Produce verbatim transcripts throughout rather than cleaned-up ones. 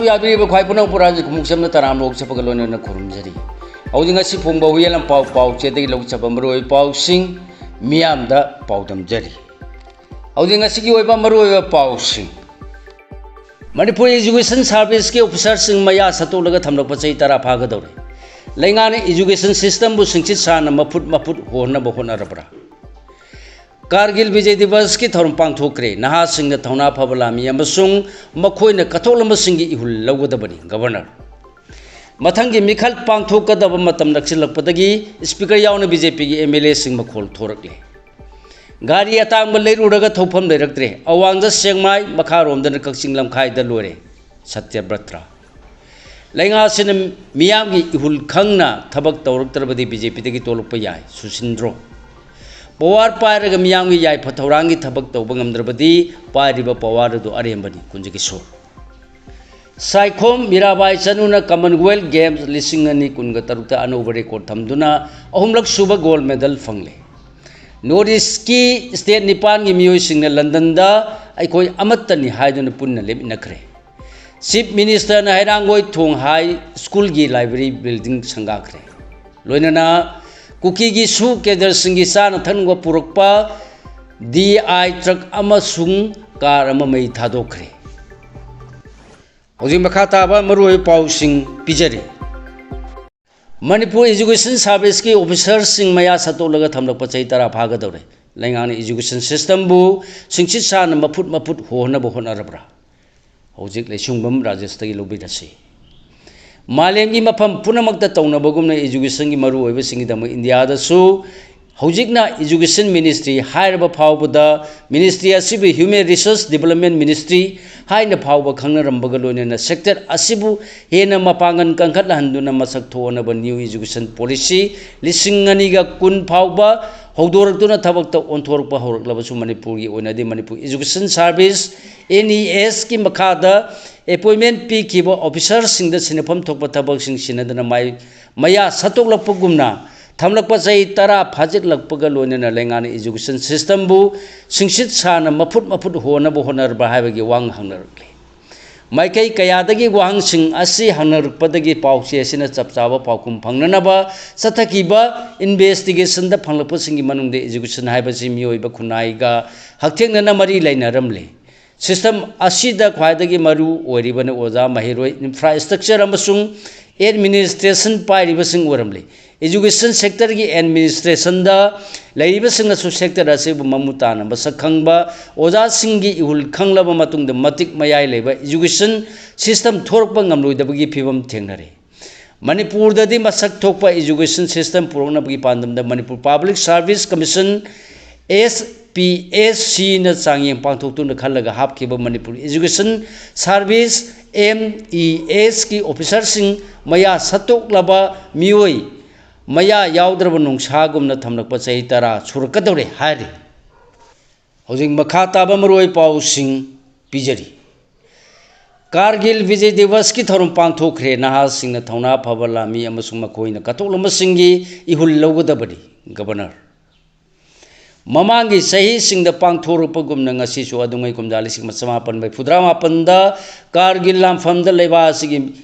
ꯌꯥꯕꯤꯔꯤꯕ ꯈ꯭ꯋꯥꯏ ꯄꯨꯝꯅꯃꯛꯄꯨ ꯔꯥꯖ ꯈꯨꯃꯨꯛ ꯆꯝꯅ ꯇꯔꯥꯝꯅ ꯑꯣꯛꯆꯕꯒ ꯂꯣꯏꯅꯅ ꯈꯨꯔꯨꯝꯖꯔꯤ꯫ ꯍꯧꯖꯤꯛ ꯉꯁꯤ ꯐꯣꯡꯕ ꯍꯨꯏꯌꯦꯟ ꯂꯝꯄꯥꯎ ꯄꯥꯎꯆꯦꯗꯒꯤ ꯂꯧꯖꯕ ꯃꯔꯨꯑꯣꯏꯕ ꯄꯥꯎꯁꯤꯡ ꯃꯤꯌꯥꯝꯗ ꯄꯥꯎꯗꯝꯖꯔꯤ꯫ ꯍꯧꯖꯤꯛ ꯉꯁꯤꯒꯤ ꯑꯣꯏꯕ ꯃꯔꯨꯑꯣꯏꯕ ꯄꯥꯎꯁꯤꯡ꯫ ꯃꯅꯤꯄꯨꯔ ꯏꯖꯨꯀꯦꯁꯟ ꯁꯥꯔꯚꯤꯁꯀꯤ ꯑꯣꯐꯤꯁꯥꯔꯁꯤꯡ ꯃꯌꯥ ꯁꯠꯇꯣꯛꯂꯒ ꯊꯝꯂꯛꯄ ꯆꯍꯤ ꯇꯔꯥ ꯐꯥꯒꯗꯧꯔꯦ꯫ ꯂꯩꯉꯥꯛꯅ ꯏꯖꯨꯀꯦꯁꯟ ꯁꯤꯁꯇꯝꯕꯨ ꯁꯤꯡꯁꯤꯠ ꯁꯥꯅ ꯃꯐꯨꯠ ꯃꯐꯨꯠ ꯍꯣꯟꯅꯕ ꯍꯣꯠꯅꯔꯕ꯭ꯔꯥ? ꯀꯥꯔꯒꯤꯜ ꯕꯤꯖꯦ ꯗꯤꯕꯁꯀꯤ ꯊꯧꯔꯝ ꯄꯥꯡꯊꯣꯛꯈ꯭ꯔꯦ꯫ ꯅꯍꯥꯁꯤꯡꯅ ꯊꯧꯅꯥ ꯐꯕ ꯂꯥꯟꯃꯤ ꯑꯃꯁꯨꯡ ꯃꯈꯣꯏꯅ ꯀꯠꯊꯣꯛꯂꯝꯕꯁꯤꯡꯒꯤ ꯏꯍꯨꯜ ꯂꯧꯒꯗꯕꯅꯤ꯫ ꯒꯕꯔꯅꯔ꯫ ꯃꯊꯪꯒꯤ ꯃꯤꯈꯜ ꯄꯥꯡꯊꯣꯛꯀꯗꯕ ꯃꯇꯝ ꯅꯛꯁꯤꯜꯂꯛꯄꯗꯒꯤ ꯁ꯭ꯄꯤꯀꯔ ꯌꯥꯎꯅ ꯕꯤ ꯖꯦ ꯄꯤꯒꯤ ꯑꯦꯝ ꯑꯦꯜ ꯑꯦꯁꯤꯡ ꯃꯈꯣꯜ ꯊꯣꯔꯛꯂꯦ꯫ ꯒꯥꯔꯤ ꯑꯇꯥꯡꯕ ꯂꯩꯔꯨꯔꯒ ꯊꯧꯐꯝ ꯂꯩꯔꯛꯇ꯭ꯔꯦ꯫ ꯑꯋꯥꯡꯗ ꯁꯦꯛꯃꯥꯏ, ꯃꯈꯥꯔꯣꯝꯗꯅ ꯀꯛꯆꯤꯡ ꯂꯝꯈꯥꯏꯗ ꯂꯣꯏꯔꯦ꯫ ꯁꯇ꯭ꯌꯕ꯭ꯔꯇ꯭ꯔ꯫ ꯂꯩꯉꯥꯛ ꯑꯁꯤꯅ ꯃꯤꯌꯥꯝꯒꯤ ꯏꯍꯨꯜ ꯈꯪꯅ ꯊꯕꯛ ꯇꯧꯔꯛꯇ꯭ꯔꯕꯗꯤ ꯕꯤ ꯖꯦ ꯄꯤꯗꯒꯤ ꯇꯣꯂꯛꯄ ꯌꯥꯏ꯫ ꯁꯨꯁꯤꯟꯗ꯭ꯔꯣ꯫ ꯄꯋꯥꯔ ꯄꯥꯏꯔꯒ ꯃꯤꯌꯥꯝꯒꯤ ꯌꯥꯏꯐ ꯊꯧꯔꯥꯡꯒꯤ ꯊꯕꯛ ꯇꯧꯕ ꯉꯝꯗ꯭ꯔꯕꯗꯤ ꯄꯥꯏꯔꯤꯕ ꯄꯋꯥꯔ ꯑꯗꯨ ꯑꯔꯦꯝꯕꯅꯤ꯫ ꯀꯨꯟꯖꯀꯤꯁꯣꯔ꯫ ꯁꯥꯏꯈꯣꯝ ꯃꯤꯔꯥꯕꯥꯏ ꯆꯅꯨꯅ ꯀꯃꯟꯋꯦꯜꯊ ꯒꯦꯝꯁ ꯂꯤꯁꯤꯡ ꯑꯅꯤ ꯀꯨꯟꯒ ꯇꯔꯨꯛꯇ ꯑꯅꯧꯕ ꯔꯦꯀꯣꯔꯗ ꯊꯝꯗꯨꯅ ꯑꯍꯨꯝꯂꯛ ꯁꯨꯕ ꯒꯣꯜꯗ ꯃꯦꯗꯜ ꯐꯪꯂꯦ꯫ ꯅꯣꯔꯠ ꯏꯁꯀꯤ ꯁ꯭ꯇꯦꯠ ꯅꯤꯄꯥꯟꯒꯤ ꯃꯤꯑꯣꯏꯁꯤꯡꯅ ꯂꯟꯗꯟꯗ ꯑꯩꯈꯣꯏ ꯑꯃꯠꯇꯅꯤ ꯍꯥꯏꯗꯨꯅ ꯄꯨꯟꯅ ꯂꯦꯞꯃꯤꯟꯅꯈ꯭ꯔꯦ꯫ ꯆꯤꯐ ꯃꯤꯅꯤꯁꯇꯔꯅ ꯍꯩꯔꯥꯡꯒꯣꯏ ꯊꯣꯡ ꯍꯥꯏ ꯁ꯭ꯀꯨꯜꯒꯤ ꯂꯥꯏꯕ꯭ꯔꯦꯔꯤ ꯕꯤꯜꯗꯤꯡ ꯁꯪꯒꯥꯈ꯭ꯔꯦ꯫ ꯂꯣꯏꯅꯅ ꯀꯨꯀꯤꯒꯤ ꯁꯨ ꯀꯦꯗꯔꯁꯤꯡꯒꯤ ꯆꯥꯅ ꯊꯛꯅꯕ ꯄꯨꯔꯛꯄ ꯗꯤ ꯑꯥꯏ ꯇ꯭ꯔꯛ ꯑꯃꯁꯨꯡ ꯀꯥꯔ ꯑꯃ ꯃꯩ ꯊꯥꯗꯣꯛꯈ꯭ꯔꯦ꯫ ꯍꯧꯖꯤꯛ ꯃꯈꯥ ꯇꯥꯕ ꯃꯔꯨꯑꯣꯏꯕ ꯄꯥꯎꯁꯤꯡ ꯄꯤꯖꯔꯤ꯫ ꯃꯅꯤꯄꯨꯔ ꯏꯖꯨꯀꯦꯁꯟ ꯁꯥꯔꯚꯤꯁꯀꯤ ꯑꯣꯐꯤꯁꯥꯔꯁꯤꯡ ꯃꯌꯥ ꯁꯠꯇꯣꯛꯂꯒ ꯊꯝꯂꯛꯄ ꯆꯍꯤ ꯇꯔꯥ ꯐꯥꯒꯗꯧꯔꯦ꯫ ꯂꯩꯉꯥꯛꯅ ꯏꯖꯨꯀꯦꯁꯟ ꯁꯤꯁꯇꯝꯕꯨ ꯁꯤꯡꯁꯤꯠ ꯁꯥꯅ ꯃꯐꯨꯠ ꯃꯐꯨꯠ ꯍꯣꯟꯅꯕ ꯍꯣꯠꯅꯔꯕ꯭ꯔꯥ? ꯍꯧꯖꯤꯛ ꯂꯩꯁꯨꯡꯕꯝ ꯔꯥꯖꯦꯁꯇꯒꯤ ꯂꯧꯕꯤꯔꯁꯤ꯫ ꯃꯥꯂꯦꯝꯒꯤ ꯃꯐꯝ ꯄꯨꯝꯅꯃꯛꯇ ꯇꯧꯅꯕꯒꯨꯝꯅ ꯏꯖꯨꯀꯦꯁꯟꯒꯤ ꯃꯔꯨꯑꯣꯏꯕꯁꯤꯡꯒꯤꯗꯃꯛ ꯏꯟꯗꯤꯌꯥꯗꯁꯨ ꯍꯧꯖꯤꯛꯅ ꯏꯖꯨꯀꯦꯁꯟ ꯃꯤꯅꯤꯁꯇ꯭ꯔꯤ ꯍꯥꯏꯔꯕ ꯐꯥꯎꯕꯗ ꯃꯤꯅꯤꯁꯇ꯭ꯔꯤ ꯑꯁꯤꯕꯨ ꯍ꯭ꯌꯨꯃꯦꯟ ꯔꯤꯁꯣꯔꯁ ꯗꯤꯕꯂꯞꯃꯦꯟ ꯃꯤꯅꯤꯁꯇ꯭ꯔꯤ ꯍꯥꯏꯅ ꯐꯥꯎꯕ ꯈꯪꯅꯔꯝꯕꯒ ꯂꯣꯏꯅꯅ ꯁꯦꯛꯇꯔ ꯑꯁꯤꯕꯨ ꯍꯦꯟꯅ ꯃꯄꯥꯡꯒꯜ ꯀꯟꯈꯠꯍꯟꯗꯨꯅ ꯃꯁꯛ ꯊꯣꯛꯍꯟꯅꯕ ꯅ꯭ꯌꯨ ꯏꯖꯨꯀꯦꯁꯟ ꯄꯣꯂꯤꯁꯤ ꯂꯤꯁꯤꯡ ꯑꯅꯤꯒ ꯀꯨꯟ ꯐꯥꯎꯕ ꯍꯧꯗꯣꯔꯛꯇꯨꯅ ꯊꯕꯛꯇ ꯑꯣꯟꯊꯣꯔꯛꯄ ꯍꯧꯔꯛꯂꯕꯁꯨ ꯃꯅꯤꯄꯨꯔꯒꯤ ꯑꯣꯏꯅꯗꯤ Manipur education service, N E ꯑꯦꯁꯀꯤ ꯃꯈꯥꯗ ꯑꯦꯄꯣꯏꯟꯃꯦꯟ ꯄꯤꯈꯤꯕ ꯑꯣꯐꯤꯁꯥꯔꯁꯤꯡꯗ ꯁꯤꯟꯅꯐꯝ ꯊꯣꯛꯄ ꯊꯕꯛꯁꯤꯡ ꯁꯤꯟꯅꯗꯅ ꯃꯥꯏ ꯃꯌꯥ ꯁꯠꯇꯣꯛꯂꯛꯄꯒꯨꯝꯅ ꯊꯝꯂꯛꯄ ꯆꯍꯤ ꯇꯔꯥ ꯐꯥꯖꯤꯜꯂꯛꯄꯒ ꯂꯣꯏꯅꯅ ꯂꯩꯉꯥꯛꯅ ꯏꯖꯨꯀꯦꯁꯟ ꯁꯤꯁꯇꯝꯕꯨ ꯁꯤꯡꯁꯤꯠ ꯁꯥꯅ ꯃꯐꯨꯠ ꯃꯐꯨꯠ ꯍꯣꯟꯅꯕ ꯍꯣꯠꯅꯔꯕ꯭ꯔꯥ ꯍꯥꯏꯕꯒꯤ ꯋꯥꯍꯪ ꯍꯪꯅꯔꯛꯂꯤ꯫ ꯃꯥꯏꯀꯩ ꯀꯌꯥꯗꯒꯤ ꯋꯥꯍꯪꯁꯤꯡ ꯑꯁꯤ ꯍꯪꯅꯔꯛꯄꯗꯒꯤ ꯄꯥꯎꯆꯦ ꯑꯁꯤꯅ ꯆꯞ ꯆꯥꯕ ꯄꯥꯎꯈꯨꯝ ꯐꯪꯅꯅꯕ ꯆꯠꯊꯈꯤꯕ ꯏꯟꯚꯦꯁꯇꯤꯒꯦꯁꯟꯗ ꯐꯪꯂꯛꯄꯁꯤꯡꯒꯤ ꯃꯅꯨꯡꯗ education ꯍꯥꯏꯕꯁꯤ ꯃꯤꯑꯣꯏꯕ ꯈꯨꯟꯅꯥꯏꯒ ꯍꯛꯊꯦꯡꯅꯅ ꯃꯔꯤ ꯂꯩꯅꯔꯝꯂꯤ꯫ System ꯑꯁꯤꯗ ꯈ꯭ꯋꯥꯏꯗꯒꯤ ꯃꯔꯨ ꯑꯣꯏꯔꯤꯕꯅ ꯑꯣꯖꯥ, ꯃꯍꯩꯔꯣꯏ, infrastructure ꯑꯃꯁꯨꯡ administration ꯄꯥꯏꯔꯤꯕꯁꯤꯡ ꯑꯣꯏꯔꯝꯂꯤ꯫ Education sectorꯒꯤ administrationꯗ ꯂꯩꯔꯤꯕꯁꯤꯡꯅꯁꯨ sector ꯑꯁꯤꯕꯨ ꯃꯃꯨꯠ ꯇꯥꯅ ꯃꯁꯛ ꯈꯪꯕ, ꯑꯣꯖꯥꯁꯤꯡꯒꯤ ꯏꯍꯨꯜ ꯈꯪꯂꯕ ꯃꯇꯨꯡꯗ ꯃꯇꯤꯛ ꯃꯌꯥꯏ ꯂꯩꯕ education system ꯊꯣꯔꯛꯄ ꯉꯝꯂꯣꯏꯗꯕꯒꯤ ꯐꯤꯕꯝ ꯊꯦꯡꯅꯔꯦ꯫ ꯃꯅꯤꯄꯨꯔꯗꯗꯤ ꯃꯁꯛ ꯊꯣꯛꯄ education system ꯄꯨꯔꯛꯅꯕꯒꯤ ꯄꯥꯟꯗꯝꯗ Manipur Public Service Commission, S P S Cꯅ ꯆꯥꯡꯌꯦꯡ ꯄꯥꯡꯊꯣꯛꯇꯨꯅ ꯈꯜꯂꯒ ꯍꯥꯞꯈꯤꯕ Manipur Education Service, M E Sꯀꯤ officerꯁꯤꯡ ꯃꯌꯥ ꯁꯠꯇꯣꯛꯂꯕ ꯃꯤꯑꯣꯏ ꯃꯌꯥ ꯌꯥꯎꯗ꯭ꯔꯕ ꯅꯣꯡꯁꯥꯒꯨꯝꯅ ꯊꯝꯂꯛꯄ ꯆꯍꯤ ꯇꯔꯥ ꯁꯨꯔꯛꯀꯗꯧꯔꯦ ꯍꯥꯏꯔꯤ꯫ ꯍꯧꯖꯤꯛ ꯃꯈꯥ ꯇꯥꯕ ꯃꯔꯨꯑꯣꯏ ꯄꯥꯎꯁꯤꯡ ꯄꯤꯖꯔꯤ꯫ ꯀꯥꯔꯒꯤꯜ ꯕꯤꯖꯦ ꯗꯤꯕꯁꯀꯤ ꯊꯧꯔꯝ ꯄꯥꯡꯊꯣꯛꯈ꯭ꯔꯦ꯫ ꯅꯍꯥꯁꯤꯡꯅ ꯊꯧꯅꯥ ꯐꯕ ꯂꯥꯟꯃꯤ ꯑꯃꯁꯨꯡ ꯃꯈꯣꯏꯅ ꯀꯠꯊꯣꯛꯂꯝꯕꯁꯤꯡꯒꯤ ꯏꯍꯨꯜ ꯂꯧꯒꯗꯕꯅꯤ꯫ ꯒꯕꯔꯅꯔ꯫ ꯃꯃꯥꯡꯒꯤ ꯆꯍꯤꯁꯤꯡꯗ ꯄꯥꯡꯊꯣꯔꯛꯄꯒꯨꯝꯅ ꯉꯁꯤꯁꯨ ꯑꯗꯨꯉꯩ ꯀꯨꯝꯖꯥ ꯂꯤꯁꯤꯡ ꯑꯃ ꯆꯃꯥꯄꯟ ꯃꯔꯤꯐꯨꯇꯔꯥ ꯃꯥꯄꯟꯗ ꯀꯥꯔꯒꯤꯜ ꯂꯥꯟꯐꯝꯗ ꯂꯩꯕꯥꯛ ꯑꯁꯤꯒꯤ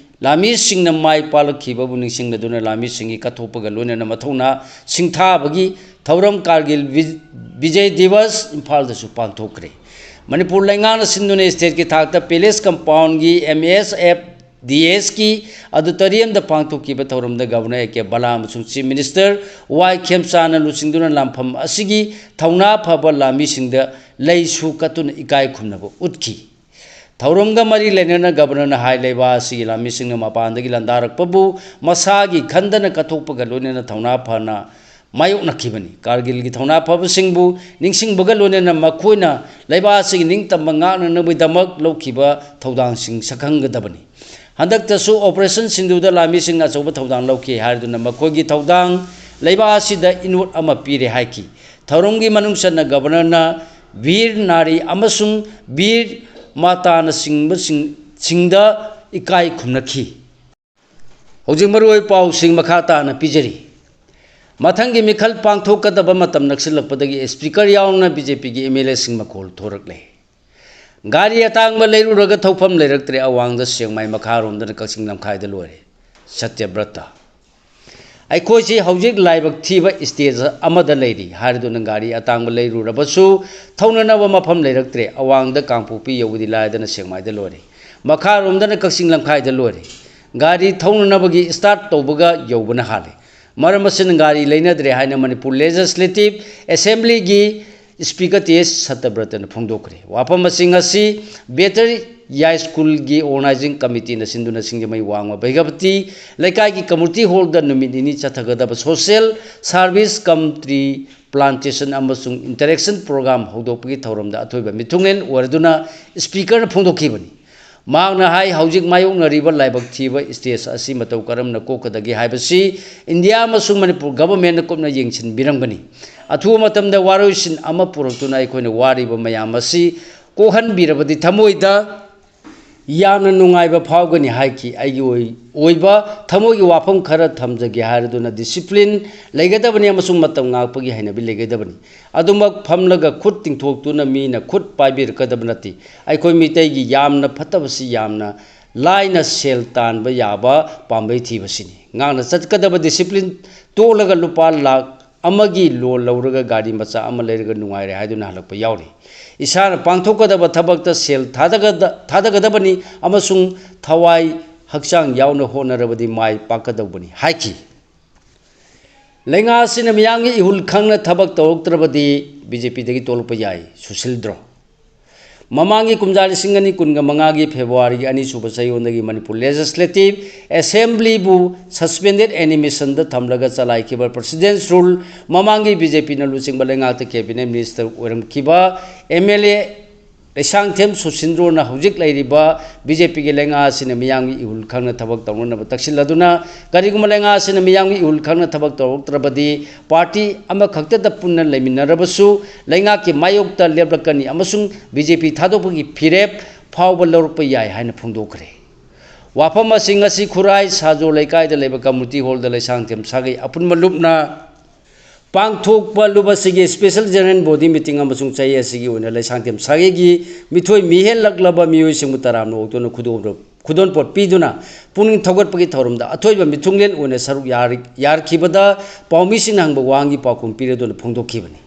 ꯂꯥꯟꯃꯤꯁꯤꯡꯅ ꯃꯥꯏ ꯄꯥꯛꯂꯛꯈꯤꯕꯕꯨ ꯅꯤꯡꯁꯤꯡꯅꯗꯨꯅ ꯂꯥꯟꯃꯤꯁꯤꯡꯒꯤ ꯀꯠꯊꯣꯛꯄꯒ ꯂꯣꯏꯅꯅ ꯃꯊꯧꯅꯥ ꯁꯤꯡꯊꯥꯕꯒꯤ ꯊꯧꯔꯝ ꯀꯥꯔꯒꯤꯜ ꯕꯤ-, ꯕꯤꯖꯦ ꯗꯤꯕꯁ ꯏꯝꯐꯥꯜꯗꯁꯨ ꯄꯥꯡꯊꯣꯛꯈ꯭ꯔꯦ꯫ ꯃꯅꯤꯄꯨꯔ ꯂꯩꯉꯥꯛꯅ ꯁꯤꯟꯗꯨꯅ stateꯀꯤ ꯊꯥꯛꯇ Palace compoundꯒꯤ M S F D Sꯀꯤ auditoriumꯗ ꯄꯥꯡꯊꯣꯛꯈꯤꯕ ꯊꯧꯔꯝꯗ Governor A K ꯕꯂꯥ ꯑꯃꯁꯨꯡ Chief Minister Y ꯈꯦꯝꯆꯥꯟꯅ ꯂꯨꯆꯤꯡꯗꯨꯅ ꯂꯥꯟꯐꯝ ꯑꯁꯤꯒꯤ ꯊꯧꯅꯥ ꯐꯕ ꯂꯥꯟꯃꯤꯁꯤꯡꯗ ꯂꯩꯁꯨ ꯀꯠꯇꯨꯅ ꯏꯀꯥꯏ ꯈꯨꯝꯅꯕ ꯎꯠꯈꯤ꯫ ꯊꯧꯔꯝꯒ ꯃꯔꯤ ꯂꯩꯅꯅ Governorꯅ ꯍꯥꯏ, ꯂꯩꯕꯥꯛ ꯑꯁꯤꯒꯤ ꯂꯥꯟꯃꯤꯁꯤꯡꯅ ꯃꯄꯥꯟꯗꯒꯤ ꯂꯥꯟꯗꯥꯔꯛꯄꯕꯨ ꯃꯁꯥꯒꯤ ꯈꯟꯗꯅ ꯀꯠꯊꯣꯛꯄꯒ ꯂꯣꯏꯅꯅ ꯊꯧꯅꯥ ꯐꯅ ꯃꯥꯌꯣꯛꯅꯈꯤꯕꯅꯤ꯫ ꯀꯥꯔꯒꯤꯜꯒꯤ ꯊꯧꯅꯥ ꯐꯕꯁꯤꯡꯕꯨ ꯅꯤꯡꯁꯤꯡꯕꯒ ꯂꯣꯏꯅꯅ ꯃꯈꯣꯏꯅ ꯂꯩꯕꯥꯛ ꯑꯁꯤꯒꯤ ꯅꯤꯡꯇꯝꯕ ꯉꯥꯛꯅꯅꯕꯒꯤꯗꯃꯛ ꯂꯧꯈꯤꯕ ꯊꯧꯗꯥꯡꯁꯤꯡ ꯁꯛꯈꯪꯒꯗꯕꯅꯤ꯫ ꯍꯟꯗꯛꯇꯁꯨ Operation ꯁꯤꯟꯗꯨꯔꯗ ꯂꯥꯟꯃꯤꯁꯤꯡꯅ ꯑꯆꯧꯕ ꯊꯧꯗꯥꯡ ꯂꯧꯈꯤ ꯍꯥꯏꯗꯨꯅ ꯃꯈꯣꯏꯒꯤ ꯊꯧꯗꯥꯡ ꯂꯩꯕꯥꯛ ꯑꯁꯤꯗ ꯏꯅꯣꯠ ꯑꯃ ꯄꯤꯔꯦ ꯍꯥꯏꯈꯤ꯫ ꯊꯧꯔꯝꯒꯤ ꯃꯅꯨꯡ ꯆꯟꯅ Governorꯅ ꯚꯤꯔ ꯅꯥꯔꯤ ꯑꯃꯁꯨꯡ ꯚꯤꯔ ꯃꯥꯇꯥꯅꯆꯤꯡꯕꯁꯤꯡ, ꯁꯤꯡꯗ ꯏꯀꯥꯏ ꯈꯨꯝꯅꯈꯤ꯫ ꯍꯧꯖꯤꯛ ꯃꯔꯨꯑꯣꯏ ꯄꯥꯎꯁꯤꯡ ꯃꯈꯥ ꯇꯥꯅ ꯄꯤꯖꯔꯤ꯫ ꯃꯊꯪꯒꯤ ꯃꯤꯈꯜ ꯄꯥꯡꯊꯣꯛꯀꯗꯕ ꯃꯇꯝ ꯅꯛꯁꯤꯜꯂꯛꯄꯗꯒꯤ Speaker ꯌꯥꯎꯅ BJPꯒꯤ MLAꯁꯤꯡ ꯃꯈꯣꯜ ꯊꯣꯔꯛꯂꯦ꯫ ꯒꯥꯔꯤ ꯑꯇꯥꯡꯕ ꯂꯩꯔꯨꯔꯒ ꯊꯧꯐꯝ ꯂꯩꯔꯛꯇ꯭ꯔꯦ, ꯑꯋꯥꯡꯗ ꯁꯦꯛꯃꯥꯏ, ꯃꯈꯥꯔꯣꯝꯗꯅ ꯀꯛꯆꯤꯡ ꯂꯝꯈꯥꯏꯗ ꯂꯣꯏꯔꯦ꯫ ꯁꯇ꯭ꯌꯕ꯭ꯔꯇ꯫ ꯑꯩꯈꯣꯏꯁꯤ ꯍꯧꯖꯤꯛ ꯂꯥꯏꯕꯛ ꯊꯤꯕ stage ꯑꯃꯗ ꯂꯩꯔꯤ ꯍꯥꯏꯔꯗꯨꯅ ꯒꯥꯔꯤ ꯑꯇꯥꯡꯕ ꯂꯩꯔꯨꯔꯕꯁꯨ ꯊꯧꯅꯅꯕ ꯃꯐꯝ ꯂꯩꯔꯛꯇ꯭ꯔꯦ꯫ ꯑꯋꯥꯡꯗ ꯀꯥꯡꯄꯣꯛꯄꯤ ꯌꯧꯕꯗꯤ ꯂꯥꯏꯗꯅ ꯁꯦꯛꯃꯥꯏꯗ ꯂꯣꯏꯔꯦ, ꯃꯈꯥꯔꯣꯝꯗꯅ ꯀꯛꯆꯤꯡ ꯂꯝꯈꯥꯏꯗ ꯂꯣꯏꯔꯦ꯫ ꯒꯥꯔꯤ ꯊꯧꯅꯅꯕꯒꯤ start ꯇꯧꯕꯒ ꯌꯧꯕꯅ ꯍꯥꯜꯂꯦ꯫ ꯃꯔꯝ ꯑꯁꯤꯅ ꯒꯥꯔꯤ ꯂꯩꯅꯗ꯭ꯔꯦ ꯍꯥꯏꯅ ꯃꯅꯤꯄꯨꯔ Legislative Assemblyꯒꯤ Speaker ꯇꯤ ꯑꯦꯁ ꯁꯇ꯭ꯌꯕ꯭ꯔꯇꯅ ꯐꯣꯡꯗꯣꯛꯈ꯭ꯔꯦ꯫ ꯋꯥꯐꯝ ꯑꯁꯤ ꯉꯁꯤ ꯕꯦꯇꯔ ꯌꯥꯏꯁ꯭ꯀꯨꯜꯒꯤ Organising Committeeꯅ ꯁꯤꯟꯗꯨꯅ ꯁꯤꯡꯖꯃꯩ ꯋꯥꯡꯃ ꯕꯩꯒꯄꯇꯤ ꯂꯩꯀꯥꯏꯒꯤ community hallꯗ ꯅꯨꯃꯤꯠ ꯅꯤꯅꯤ ꯆꯠꯊꯒꯗꯕ Social Service cum Tree Plantation ꯑꯃꯁꯨꯡ Interaction Program ꯍꯧꯗꯣꯛꯄꯒꯤ ꯊꯧꯔꯝꯗ ꯑꯊꯣꯏꯕ ꯃꯤꯊꯨꯡꯂꯦꯟ ꯑꯣꯏꯔꯗꯨꯅ Speakerꯅ ꯐꯣꯡꯗꯣꯛꯈꯤꯕꯅꯤ꯫ ꯃꯍꯥꯛꯅ ꯍꯥꯏ, ꯍꯧꯖꯤꯛ ꯃꯥꯌꯣꯛꯅꯔꯤꯕ ꯂꯥꯏꯕꯛ ꯊꯤꯕ stage ꯑꯁꯤ ꯃꯇꯧ ꯀꯔꯝꯅ ꯀꯣꯛꯀꯗꯒꯦ ꯍꯥꯏꯕꯁꯤ ꯏꯟꯗꯤꯌꯥ ꯑꯃꯁꯨꯡ ꯃꯅꯤꯄꯨꯔ governmentꯅ ꯀꯨꯞꯅ ꯌꯦꯡꯁꯤꯟꯕꯤꯔꯝꯒꯅꯤ꯫ ꯑꯊꯨꯕ ꯃꯇꯝꯗ ꯋꯥꯔꯣꯏꯁꯤꯟ ꯑꯃ ꯄꯨꯔꯛꯇꯨꯅ ꯑꯩꯈꯣꯏꯅ ꯋꯥꯔꯤꯕ ꯃꯌꯥꯝ ꯑꯁꯤ ꯀꯣꯛꯍꯟꯕꯤꯔꯕꯗꯤ ꯊꯃꯣꯏꯗ ꯌꯥꯝꯅ ꯅꯨꯡꯉꯥꯏꯕ ꯐꯥꯎꯒꯅꯤ ꯍꯥꯏꯈꯤ꯫ ꯑꯩꯒꯤ ꯑꯣꯏ-, ꯑꯣꯏꯕ ꯊꯃꯣꯏꯒꯤ ꯋꯥꯐꯝ ꯈꯔ ꯊꯝꯖꯒꯦ ꯍꯥꯏꯔꯗꯨꯅ discipline ꯂꯩꯒꯗꯕꯅꯤ ꯑꯃꯁꯨꯡ ꯃꯇꯝ ꯉꯥꯛꯄꯒꯤ ꯍꯩꯅꯕꯤ ꯂꯩꯒꯗꯕꯅꯤ꯫ ꯑꯗꯨꯃꯛ ꯐꯝꯂꯒ ꯈꯨꯠ ꯇꯤꯡꯊꯣꯛꯇꯨꯅ ꯃꯤꯅ ꯈꯨꯠ ꯄꯥꯏꯕꯤꯔꯛꯀꯗꯕ ꯅꯠꯇꯦ꯫ ꯑꯩꯈꯣꯏ ꯃꯤꯇꯩꯒꯤ ꯌꯥꯝꯅ ꯐꯠꯇꯕꯁꯤ ꯌꯥꯝꯅ ꯂꯥꯏꯅ ꯁꯦꯜ ꯇꯥꯟꯕ ꯌꯥꯕ ꯄꯥꯝꯕꯩ ꯊꯤꯕꯁꯤꯅꯤ꯫ ꯉꯥꯛꯅ ꯆꯠꯀꯗꯕ discipline ꯇꯣꯛꯂꯒ ꯂꯨꯄꯥ ꯂꯥꯈ ꯑꯃꯒꯤ loan ꯂꯧꯔꯒ ꯒꯥꯔꯤ ꯃꯆꯥ ꯑꯃ ꯂꯩꯔꯒ ꯅꯨꯡꯉꯥꯏꯔꯦ ꯍꯥꯏꯗꯨꯅ ꯍꯜꯂꯛꯄ ꯌꯥꯎꯔꯤ꯫ ꯏꯁꯥꯅ ꯄꯥꯡꯊꯣꯛꯀꯗꯕ ꯊꯕꯛꯇ ꯁꯦꯜ ꯊꯥꯗꯒꯗ-, ꯊꯥꯗꯒꯗꯕꯅꯤ ꯑꯃꯁꯨꯡ ꯊꯋꯥꯏ ꯍꯛꯆꯥꯡ ꯌꯥꯎꯅ ꯍꯣꯠꯅꯔꯕꯗꯤ ꯃꯥꯏ ꯄꯥꯛꯀꯗꯧꯕꯅꯤ ꯍꯥꯏꯈꯤ꯫ ꯂꯩꯉꯥꯛ ꯑꯁꯤꯅ ꯃꯤꯌꯥꯝꯒꯤ ꯏꯍꯨꯜ ꯈꯪꯅ ꯊꯕꯛ ꯇꯧꯔꯛꯇ꯭ꯔꯕꯗꯤ ꯕꯤ ꯖꯦ ꯄꯤꯗꯒꯤ ꯇꯣꯛꯂꯛꯄ ꯌꯥꯏ꯫ ꯁꯨꯁꯤꯜꯗ꯭ꯔꯣ꯫ ꯃꯃꯥꯡꯒꯤ ꯀꯨꯝꯖꯥ ꯂꯤꯁꯤꯡ ꯑꯅꯤ ꯀꯨꯟꯒ ꯃꯉꯥꯒꯤ Februaryꯒꯤ ꯑꯅꯤꯁꯨꯕ ꯆꯌꯣꯜꯗꯒꯤ ꯃꯅꯤꯄꯨꯔ Legislative Assemblyꯕꯨ suspended animationꯗ ꯊꯝꯂꯒ ꯆꯂꯥꯏꯈꯤꯕ President's Rule ꯃꯃꯥꯡꯒꯤ ꯕꯤ ꯖꯦ ꯄꯤꯅ ꯂꯨꯆꯤꯡꯕ ꯂꯩꯉꯥꯛꯇ Cabinet Minister ꯑꯣꯏꯔꯝꯈꯤꯕ ꯑꯦꯝ ꯑꯦꯜ ꯑꯦ ꯂꯩꯁꯥꯡꯊꯦꯝ ꯁꯨꯁꯤꯟꯗ꯭ꯔꯣꯅ ꯍꯧꯖꯤꯛ ꯂꯩꯔꯤꯕ ꯕꯤ ꯖꯦ ꯄꯤꯒꯤ ꯂꯩꯉꯥꯛ ꯑꯁꯤꯅ ꯃꯤꯌꯥꯝꯒꯤ ꯏꯍꯨꯜ ꯈꯪꯅ ꯊꯕꯛ ꯇꯧꯅꯅꯕ ꯇꯛꯁꯤꯜꯂꯗꯨꯅ, ꯀꯔꯤꯒꯨꯝꯕ ꯂꯩꯉꯥꯛ ꯑꯁꯤꯅ ꯃꯤꯌꯥꯝꯒꯤ ꯏꯍꯨꯜ ꯈꯪꯅ ꯊꯕꯛ ꯇꯧꯔꯛꯇ꯭ꯔꯕꯗꯤ party ꯑꯃꯈꯛꯇꯗ ꯄꯨꯟꯅ ꯂꯩꯃꯤꯟꯅꯔꯕꯁꯨ ꯂꯩꯉꯥꯛꯀꯤ ꯃꯥꯌꯣꯛꯇ ꯂꯦꯞꯂꯛꯀꯅꯤ ꯑꯃꯁꯨꯡ ꯕꯤ ꯖꯦ ꯄꯤ ꯊꯥꯗꯣꯛꯄꯒꯤ ꯐꯤꯔꯦꯞ ꯐꯥꯎꯕ ꯂꯧꯔꯛꯄ ꯌꯥꯏ ꯍꯥꯏꯅ ꯐꯣꯡꯗꯣꯛꯈ꯭ꯔꯦ꯫ ꯋꯥꯐꯝ ꯑꯁꯤ ꯉꯁꯤ ꯈꯨꯔꯥꯏ ꯁꯥꯖꯣ ꯂꯩꯀꯥꯏꯗ ꯂꯩꯕ community hallꯗ ꯂꯩꯁꯥꯡꯊꯦꯝ ꯁꯥꯒꯩ ꯑꯄꯨꯟꯕ ꯂꯨꯞꯅ ꯄꯥꯡꯊꯣꯛꯄ ꯂꯨꯕ ꯑꯁꯤꯒꯤ special general body meeting ꯑꯃꯁꯨꯡ ꯆꯍꯤ ꯑꯁꯤꯒꯤ ꯑꯣꯏꯅ ꯂꯩꯁꯥꯡꯊꯦꯝ ꯁꯥꯒꯩꯒꯤ ꯃꯤꯊꯣꯏ ꯃꯤꯍꯦꯜꯂꯛꯂꯕ ꯃꯤꯑꯣꯏꯁꯤꯡꯕꯨ ꯇꯔꯥꯝꯅ ꯑꯣꯛꯇꯨꯅ ꯈꯨꯗꯣꯜ-, ꯈꯨꯗꯣꯜꯄꯣꯠ ꯄꯤꯗꯨꯅ ꯄꯨꯛꯅꯤꯡ ꯊꯧꯒꯠꯄꯒꯤ ꯊꯧꯔꯝꯗ ꯑꯊꯣꯏꯕ ꯃꯤꯊꯨꯡꯂꯦꯟ ꯑꯣꯏꯅ ꯁꯔꯨꯛ ꯌꯥꯔꯤ-, ꯌꯥꯔꯛꯈꯤꯕꯗ ꯄꯥꯎꯃꯤꯁꯤꯡꯅ ꯍꯪꯕ ꯋꯥꯍꯪꯒꯤ ꯄꯥꯎꯈꯨꯝ ꯄꯤꯔꯗꯨꯅ ꯐꯣꯡꯗꯣꯛꯈꯤꯕꯅꯤ꯫